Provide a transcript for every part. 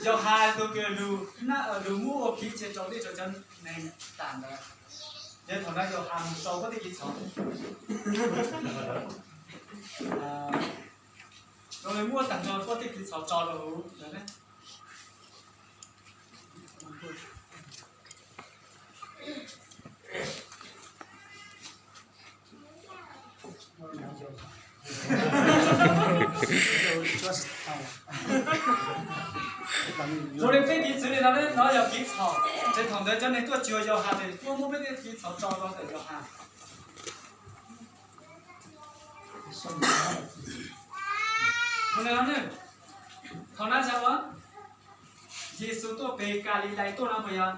Yauhas tus kws lug, lug muab ua kev cai raus dlej rau cov neeg tag ntawd. Yog thaum ntawd Yauhas mus sau puab tej kev txhaum, muab tag nrho puab tej kev txhaum tso rau huv ntawd ne. Zoo li peb piv txwv li no, no yog kev txhaum, ces thaum ntawd cov neeg tuaj cuag Yauhas ces tuaj muab peb tej kev txhaum tso rau ntawm Yauhas. Thaum na, thaum na cas ua Yexus tuaj pem Kalilais tuaj no puas yog?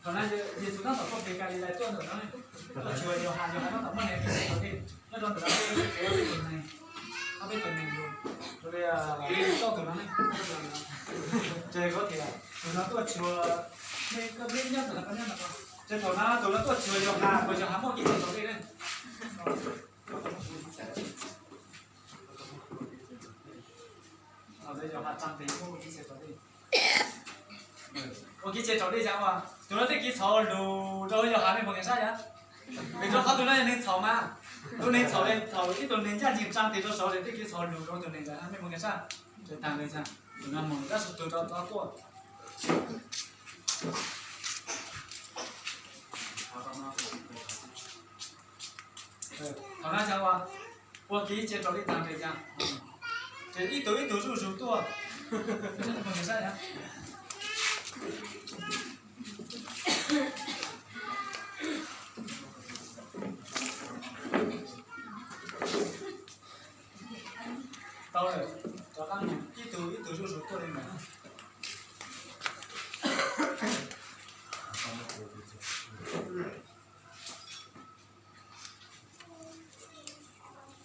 Thaum na Yexus tab tom tuaj pem Kalilais tuaj ntawm no, tuaj cuag Yauhas, Yauhas tab tom muab neeg nyob rau ntawm no, peb tus neeg, peb tus neeg lug, li txoj tus no, ces kuv tias tus no tuaj cuag, nej nyob ntawm no, nyob ntawm no, ces thaum na tus no tuaj cuag Yauhas, puas Yauhas muaj kev cai raus dlej ne? Thaum ntawd Yauhas tsaa tes muab ua kev cai raus dlej. Ua kev cai raus dlej cas ua, tus no tej kev txhaum lug rau Yauhas, mej puas nkag sab yog? Vim rau qhov tus no yog neeg txhaum mas, tus neeg txhaum le thaum ib tug neeg ncaj ncees tsaa tes rau saud es tej kev txhaum lug rau tus neeg ntawd, mej puas nkag sab? Tag le cas tus no moog tab sis tus rau tod tuaj. Thaum na cas ua, ua kev cai raus dlej tag le cas, ces ib tug ib tug zuj zus tuaj. Tau lawm, rov qab mus ib tug ib tug zuj zus tuaj li ntawd.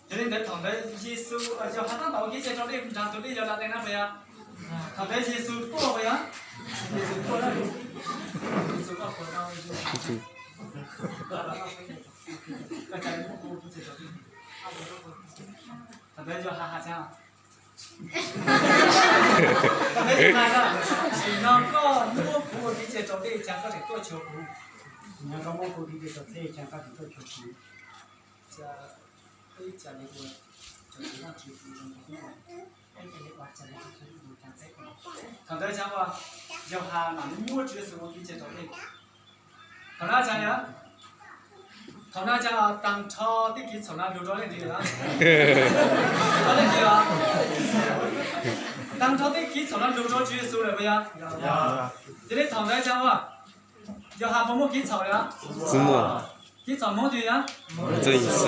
Yog li ntawd thaum ntawd Yexus, Yauhas tab tom ua kev cai raus dlej nrag tus dlej Yaudas Tees na puas yog? Thaum ntawd Yexus tuaj puas yog? Yexus tuaj, Yexus tuaj, thaum ntawd Yauhas has cas? Sim no koj muab kuv ua kev cai raus dlej cas koj tseem tuaj cuag kuv? Sim no koj muab kuv ua kev cai raus dlej cas koj tseem tuaj cuag kuv? Thaum ntawd cas ua, Yauhas mam li muab Tswv Yexus ua kev cai raus dlej. Thaum na cas yog, thaum na cas tag nrho tej kev txhaum no lug rau leej twg lawm? Rau leej twg lawm? Tag nrho tej kev txhaum no lug rau Tswv Yexus lawm puas yog? Yog li thaum ntawd cas ua, Yauhas puas muaj kev txhaum lawm? Tsis muaj. Kev txhaum moog twg yog? Moog rau Yexus.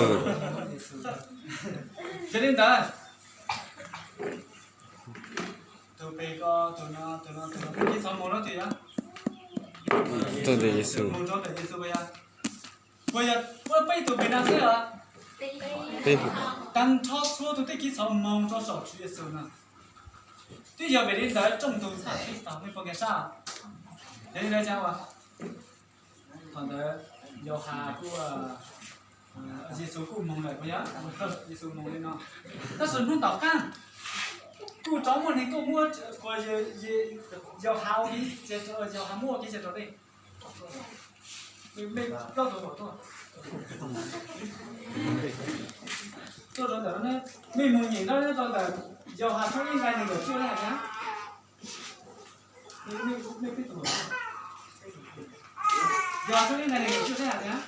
Yog li ntawd, tus pem ko, tus no, tus no, tus no, kev txhaum moog rau twg yog? Moog rau ntawm Yexus. Moog rau ntawm Yexus puas yog? Puas yog, puas peb tug pem no xwb los? Peb. Tag nrho txhua tus tej kev txhaum moog rau saum Tswv Yexus no. Twb yog vim li ntawd rooj ntug txhaj sib tog, mej puas nkag sab? Yog li ntawd cas ua, thaum ntawd Yauhas kuj, Yexus kuj moog lawm puas yog? Yexus moog li no. Tab sis hnub tom qaab kuj rov muaj neeg tuaj muab, Yauhas ua kev, Yauhas muab ua kev cai raus dlej. Mej plaub tug tuaj, tuaj rau ntawm no, mej moog nyeem rau ntawm Yauhas tshooj ib nqai nees nkaum cuaj le has tas, Yauhas tshooj ib nqai nees nkaum cuaj le has tas,